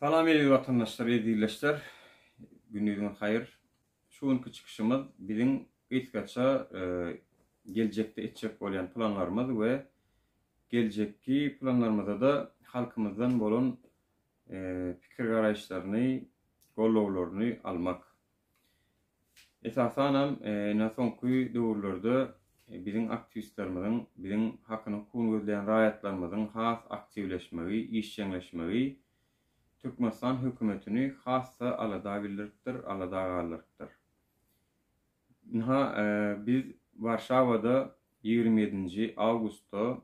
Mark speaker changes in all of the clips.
Speaker 1: Salam eziz watandaşlar, eziz ildeşler. Gündiziňiz haýyr. Şu günki çykyşymyz biziň gysgaça geljekde etjek bolýan planlarymyz we geljekki planlarymyzada halkymyzdan bolan pikir-garaýyşlaryny, gollawlaryny almak. Esasanam ine soňky döwürlerde biziň aktiwistlerimiziň, biziň hakyny-hukugyny gözleýän raýatlarymyzyň has aktiwleşmegi, işjeňleşmegi Türkmenistan hökümetini has-da alada bildiripdir, alada galdyrypdyr. Ynha, biz Warşawada 27-nji awgustda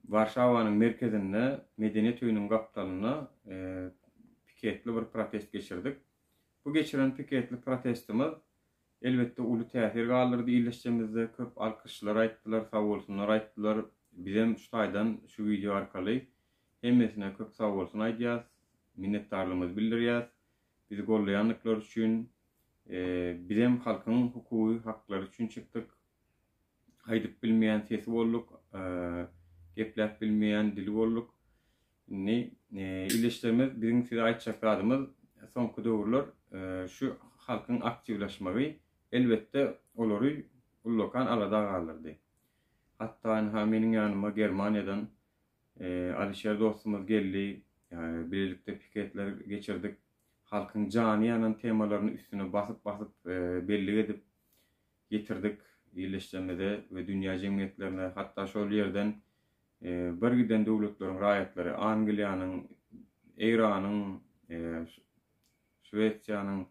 Speaker 1: Warşawanyň merkezinde Medeniýet öýüniň gapdalynda piketli bir protest geçirdik. Bu geçiren piketli protestimiz, elbetde, uly täsir galdyrdy ildeşlerimizde, köp alkyşlar aýtdylar, sagbolsunlar aýtdylar. Bizem şu taýdan, şu wideo arkaly hemmesine köp sagbolsun aýdýas, minnetdarlygymyzy bildirýäs, bizi gollaýandyklary üçin. Bizem halkyň hukugy, haklary üçin çykdyk. Aýdyp bilmeýän sesi bolduk, gepläp bilmeýän dili bolduk. Indi ildeşlerimiz biziň size aýtjak zadymyz soňky döwürler şu halkyň aktiwlaşmagy elbetde olary ullakan alada galdyrdy. Hatda ynha meniň ýanyma Germaniýadan Alişer dostumyz geldi, bilelikde piketler geçirdik. Halkyň jany ýanan temalaryny üstüne basyp-basyp bellik edip ýetirdik ildeşlerimize we dünýä jemgyýetlerine, hatda şol ýerden bir giden döwletleriň raýatlary, Angliýanyň, Eýranyň, Şwesiýanyň,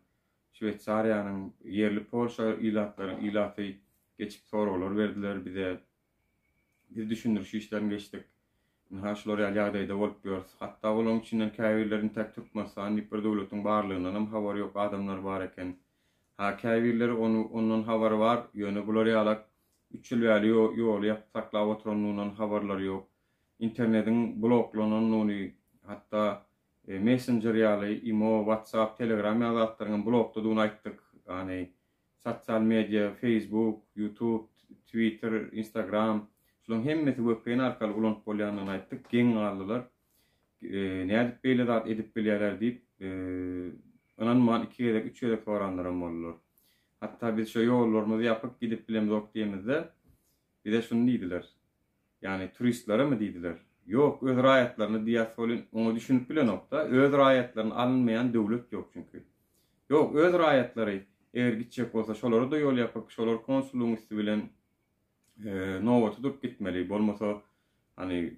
Speaker 1: Şweýsariýanyň, ýerli Polşa ilatlaryň ilaty geçip soraglar berdiler bize. Biz düşündiriş işlerini geçdik. Ynha şular ýaly ýagdaýda bolup ýörüs. Hatda olaryň içinden käbirleri intäk Türkmenistan diýip bir döwletiň barlygyndanam habary ýok adamlar bar eken. Ha käbirleri ony ondan habary bar, ýöne bular ýalak üç ýyl bäri ýoly ýapyp saklap oturanlygyndan habarlary ýok. Internediň bloklananlygyny, hatda messenjer ýaly imo, whatsapp, telegram ýaly zatlaryňam blokdadygyny aýtdyk. Ýagny Sosial media, Facebook, YouTube, Twitter, Instagram, şularyň hemmesi vpn arkaly ulanyp bolýandygyny aýtdyk, geň galdylar. Nädip beýle zat edip bilýärler diýip, ynanman iki gezek, üç gezek soranlaram boldular. Hatda biz şo ýollarymyz ýapyk gidip bilemzok diýemizde, bize şuny diýdiler. Ýagny turistleremi diýdiler. Ýok, öz raýatlaryny diýýäs welin, oňa düşünip bilenok-da. Öz raýatlaryny alynmaýan döwlet ýok çünki. Ýok, öz raýatlary eger gitjek bolsa, şolara-da ýol ýapyk, şolar konsullygyň üsti bilen nobata durup gitmeli. Bolmasa, hany,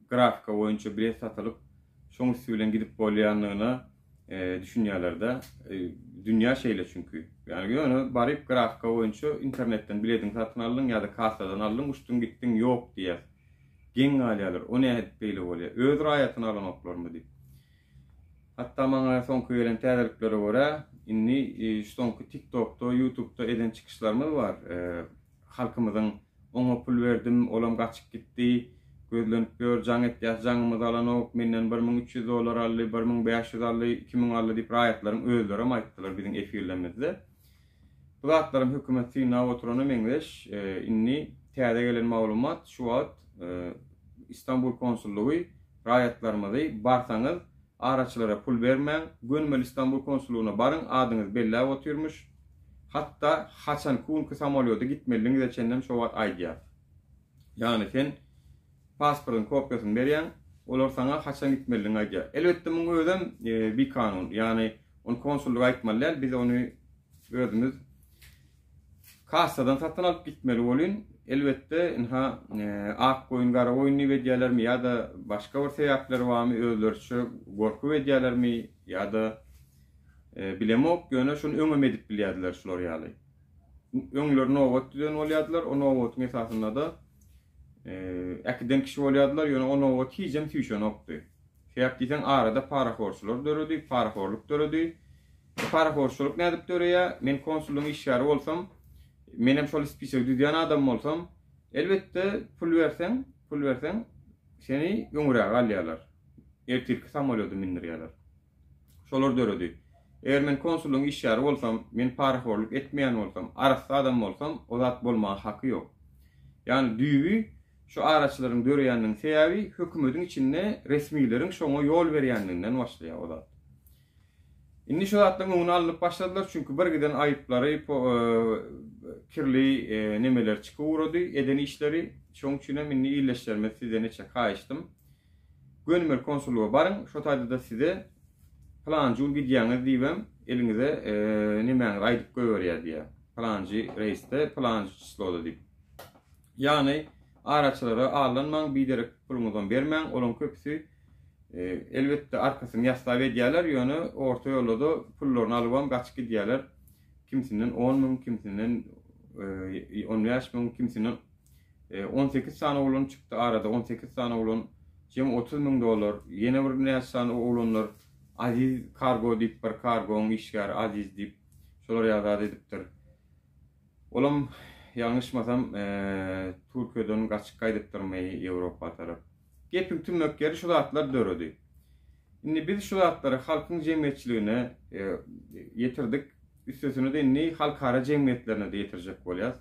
Speaker 1: grafika boýunça bilet satylyp, şoň üsti bilen gidip bolýandygyna düşünýärler-de. Dünýä şeýle çünki. Ýagny ýöne baryp grafika boýunça internetden bilediňi satyn aldyň ýa-da kassadan aldyň, uçduň gitdiň, ýok diýýär. Geň galýarlar, o nädip beýle bolýar? Öz raýatyny alanoklarmy diýip. Hatda maňa soňky gelen täzeliklere görä, indi şu soňky TikTokda, YouTubeda eden çykyşlarymyz bar. Halkymyzyň oňa pul berdim, olam gaçyp gitdi, gözlenip ýör, jaň etýäs, jaňymyzy alanok, menden 1300 dollar aldy, 1500 aldy, 2000 aldy diýip raýatlaryň özlerem aýtdylar biziň efirlerimizde. Bu zatlaram hökümet synlap oturana meňzeş. Indi täze gelen maglumat şu wagt Istanbul konsullygy raýatlarymyzy barsaňyz araçylara pul bermäň, gönümel Istanbul konsullygyna baryň, adyňyzy belläp otyrmyş. Hatda haçanky günki samolýoda gitmelidigiňize çenlem şo wagt aýdýar. Ýagny sen pasportyň kopiýasyny berýäň, olar saňa haçan gitmelidigiňi aýdýar. Elbetde muň özem bikanun. Ýagny ony konsullyga aýtmaly däl, biz ony özümiz kassadan satyn alyp gitmeli welin, elbetde ynha ak goýun gara goýun diýip edýärlermi ýa-da başga bir sebäpleri barmy, özleriçe gorkup edýärlermi ýa-da Bilemok, ýöne şuny öňem edip bilýärdiler şular ýaly. Öňler nobat düzen bolýardylar, o nobatyň esasynda-da äkiden kişi bolýardylar, ýöne o nobat hijem süýşenokdy. Sebäp diýseň arada parahorçylar döredi, parahorluk döredi. Parahorçylyk nädip döreýär? Men konsullygyň işgäri bolsam, menem şol spisegi düzýän adam bolsam, elbetde pul berseň, pul berseň seni öňüräge alýarlar. Ertirki samolýoda mindirýärler. Şolar döredi. Eger men konsullygyň işgäri bolsam, men parahorluk etmeýän bolsam, arassa adam bolsam, o zat bolmaga haky ýok. Ýagny düýbi Şu araçylaryň döreýäniniň sebäbi hökümediň içinde resmileriň şoňa ýol berýänliginden başlaýar o zat. Indi şu zatlaryň öňüni alnyp başladylar, çünki bir giden aýyplary, kirli nemeler çykyp ugrady, eden işleri. Şoň üçin hem indi ildeşlerimiz sizden etjek haýyştym, gönümel konsullyga baryň, şo taýda-da size pylanjy gün gidýäňiz diýibem eliňize nemäňizi aýdyp goýberýär diýýär. Pylanjy reýsde, pylanjy çysloda diýip. Ýagny araçylara aldanmaň, biderek puluňyzam bermäň, olaň köpüsi elbetde arkasyny ýaslap edýärler, ýöne orta ýolda-da pullaryny alybam gaçyp gidýärler. Kimsinden 10 müň, kimsinden 15 müň, kimsinden 18 sany oglan çykdy arada, 18 sany oglan, jemi 30 müň dollar, ýene bir näçe sany oglanlar Aziz kargo diýip bir kargoň işgäri Aziz diýip şolar ýaly zat edipdir. Olam ýalňyşmasam Türkiýeden gaçyp gaýdypdyrmy Ýewropa tarap. Gepiň tümmek ýeri şu zatlar döredi. Indi biz şu zatlary halkyň jemgyýetçiligine ýetirdik. Üstesine-de indi halkara jemgyýetlerine-de ýetirjek bolýas.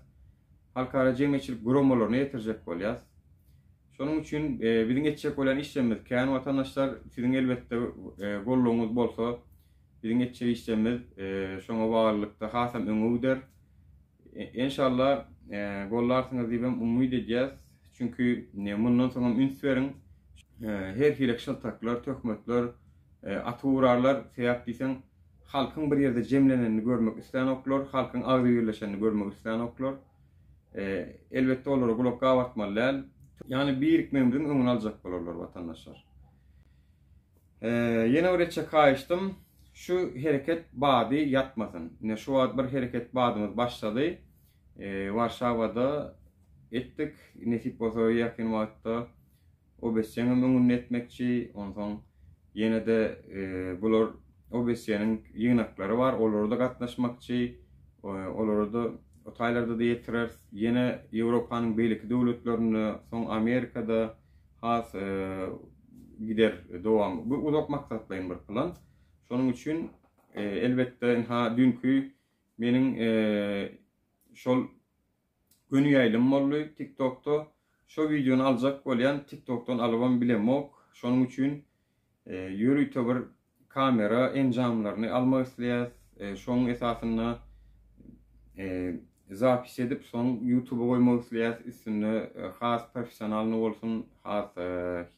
Speaker 1: Halkara jemgyýetçilik guramalaryna ýetirjek bolýas. Şonuň üçin biziň etjek bolýan işlerimiz kän watandaşlar. Siziň elbetde goldawyňyz bolsa Biziň etjek işlerimiz şoňa baglylykda hasam öňe gider. Enşalla gollarsyňyz diýibem umyt edýäs. Çünki mundan soňam üns beriň. Her hili şyltaklar, töhmetler atyp urarlar. Sebäp diýseň, halkyň bir ýerde jemlenenini görmek islänoklar, halkyň agzybirleşenini görmek islänoklar. Elbetde olara gulak gabartmaly däl. Ýagny birikmegimiziň öňüni aljak bolarlar watandaşlar. Ýene bir etjek haýyştym, şu hereket bady ýatmasyn. Ine şu wagt bir hereket badymyz başlady. Warşawada etdik. Nesip bolsa ýakyn wagtda OBSE-niň öňünde etmekçi. Onsoň ýene-de bular OBSE-niň ýygnaklary bar, olara-da gatnaşmakçy. Olara-da o taýlarda-da ýetireris. Ýene Ýewropanyň beýleki döwletlerinde, soň Amerikada has gider dowam. Bu uzak maksatlaýyn bir plan. Şonuň üçin elbetde ynha düýnki meniň şol göni ýaýlym boldy TikTokda. Şo wideony aljak bolýan, TikTokdan alybam bilemok. Şonuň üçin ýörite bir kamera enjamlaryny almak isleýäs. Şoň esasynda zapis edip, soň YouTube-a goýmak isleýäs. Üstünde has professionalny bolsun, has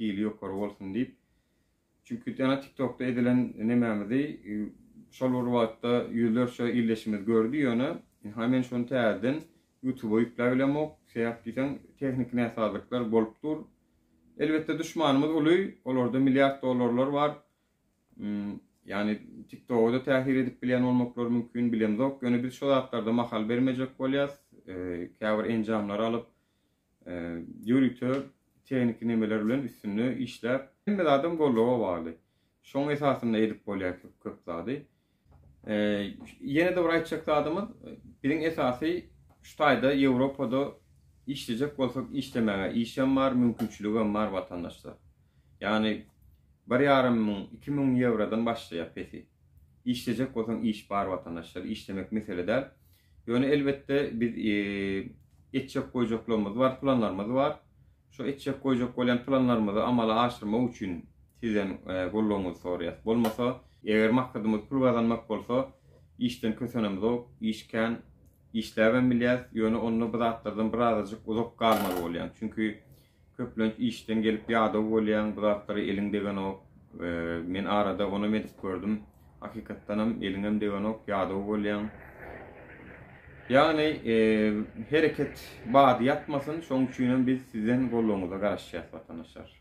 Speaker 1: hili ýokary bolsun diýip. Çünki ýa TikTok-da edilen nemämizi şol bir wagtda ýüzlerçe ildeşimiz gördi, ýöne ynha men şony täzeden YouTube-a ýükläbilemok. Sebäp diýseň, tehniki näsazlyklar bolup dur. Elbetde duşmanymyz uly, olarda milliard dollarlar bar. Ýagny TikToga-da täsir edip bilýän bolmaklary mümkin, bilemzok. Ýöne biz şo zatlarda mahal bermejek bolýas. Käbir enjamlary alyp, ýörite tehniki nemeler bilen üstünde işläp, hemme zadam goldawa bagly. Şoň esasynda edip bolýar köp zady. Ýene-de bir aýtjak zadymyz, biziň esasy şu taýda Ýewropada işlejek bolsak işlemäge işem bar, mümkinçiligem bar watandaşlar. Ýagny bir ýarym müň, 2000 ýewrodan başlaýar pesi. Işlejek bolsaň iş bar watandaşlar, işlemek mesele däl. Ýöne elbetde biz etjek goýjaklarymyz bar, planlarymyz bar. Şu etjek goýjak bolýan planlarymyzy amala aşyrmak üçin sizden goldawyňyzy soraýas. Bolmasa, eger maksadymyz pul gazanmak bolsa, işden kösenemzok, iş kän, işläbem bilýäs, ýöne onda bu zatlardan birazajyk uzak galmaly bolýaň. Çünki köplenç işden gelip ýadaw bolýaň, bu zatlara eliň degenok. Men arada onam edip gördüm. Hakykatdanam eliňem degenok, ýadaw bolýaň. Ýagny hereket bady ýatmasyn, şoň üçinem biz sizden goldawyňyza garaşýas watandaşlar.